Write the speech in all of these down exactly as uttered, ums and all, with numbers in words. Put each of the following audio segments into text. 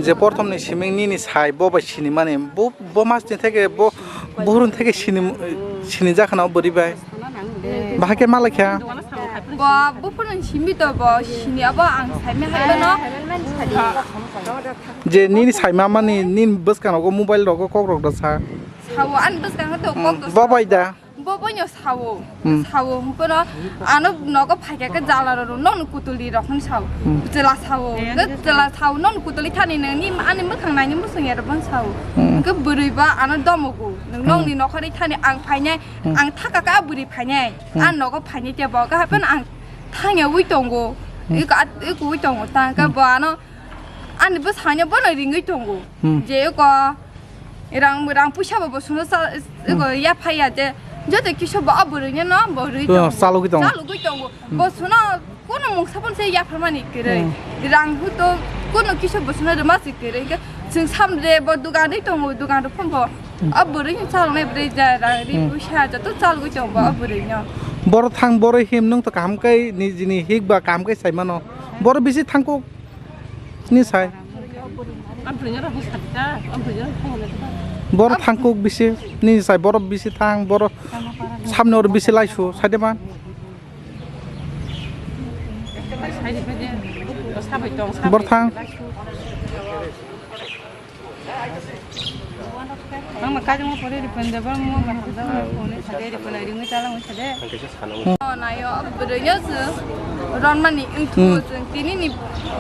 Je porthom ni siming nini sai bo bai sinimani, bo, bo mas ni theke bo, buhrun theke sini, sini jakhana o bwrwi bai. Bahai khe malai kha. Bo buphuru ni simi to bo sini abo ang saimai hai no. Je nini saima mani nini bwskang rogo mobile rogo kok rok da sa. Sao ani bwskang to kok to. Bo bai da. Bo boino sao, hmm, sao, bono ano nogo phaikha khe jala rw nokni kutuli rok hwn sao, hmm, chwla sao, chwla sao nokni kutuli thani nini ani mwkhang naini muchung ya rw bon sao, hmm, hwnkhe bwrwi ba ano domogo, hmm, nokni nokhorwi thani ang phainai, hmm, ang thaka khe a bwrwi phainai, hmm, a nogo phainai te bo khe hapheno ang thangya wi tongo, hmm, eko eko wi tongo tang khe, hmm, bo ano ani bwskango bono ringwi tongo, hmm, je eko Rang, rang puisa bo, bo suno sa, hmm, ego ya phai ya je, joto kisa bo o bwrwi no, no, bo rwi, hmm, tongo. Chalogwi tongo. Chalogwi tongo. Hmm. Bo suno kono mungsa pon se ya pharmani kwrwi. Hmm. Rang hu to kono kisa bo suno rwma se kwrwi. Ke chwng sam je bo dugan rwi tongo, dugan rw phon bo. Hmm. O bwrwi no chalonai bwrwi ja rang ri, hmm, puisa joto chalogwi tongo bo o bwrwi no. Boro thang boro him nung to kaham kai nijini hik ba kaham kai sai mano. Boro bisi thangkuk. Ni sai. Bor thangkuk bisi, ni sai bor bisi thang, bor samne or bisi laisu, sai de man. Bor thang. Ang ma kajang ma pore ripon de ba mo ma hamjak ma pone sade ripon ai ringwi talang sade. Ang kaisa sana mo. Oh, nayo, bwrwino se ronmani wngthu. Hmm. Chwng tini ni,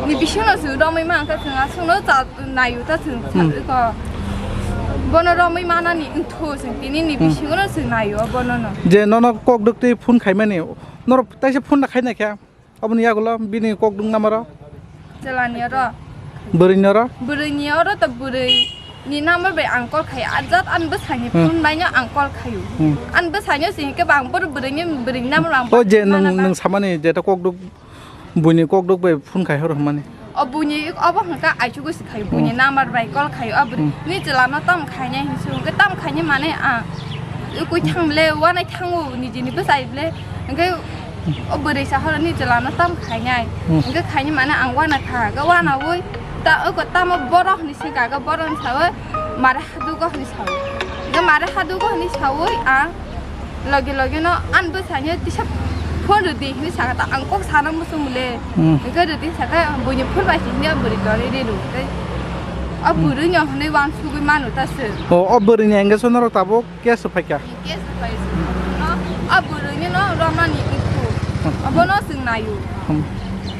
ni bisingno se romwi ma wngkha chwng aswkno cha nayo ta chwng. Hmm. Ko bono romwi manani wngthu chwng tini ni, hmm, bisingno se nayo bono no. Je nono kok dwktwi phone khaimani, norok taisa phone na khaina khe? Aboni yagulo bini kokdwng namaro. Chwlani oro. Bwrwini oro. Bwrwini oro to bwrwini number bai ang call khayo. Ajat ani bwsani, hmm, phone baino ang call khayo. Hmm. Ani bwsani se hinkhe bang bor bwrwini, bwrwini number ang. O je nwng, nwng samani je ta kokdwk, buini kokdwk bai phone khai horo hwnmani. O buini obo hwnkha aichugo se khayo, buini, hmm, number bai call khayo. O bwrwi, hmm, ni chwlano tam khainai hinwi se hwnkhe tam khainai mane ang ukui thang le wanai thango nijini bwsai le hwnkhe o bwrwi sa horo ni chwlano tam khainai. Hmm. Hwnkhe khainai mane ang wana kha, hwnkhe wanaui ta oko tamo borok hinwi se kha, hwnkhe borok ni sawi mare hadugo hinwi sawi. Hwnkhe mare hadugo hinwi sawi ang Logi logi no ani bwsani tisa phone rwdi hinwi sakha ta ang kok sana muchung le. Hmm. Hwnkhe rwdi sakha buini phone bai hinwi bwrwi torwi rw hwnkhe. O, hmm, bwrwi no hinwi wansugwi manu ta se. O, o bwrwi ni engage norok tabuk case rw phaikha. Case rw phai se. No, o bwrwi ni no romani ikhu. Hmm. Obo no chwng naio. Hmm.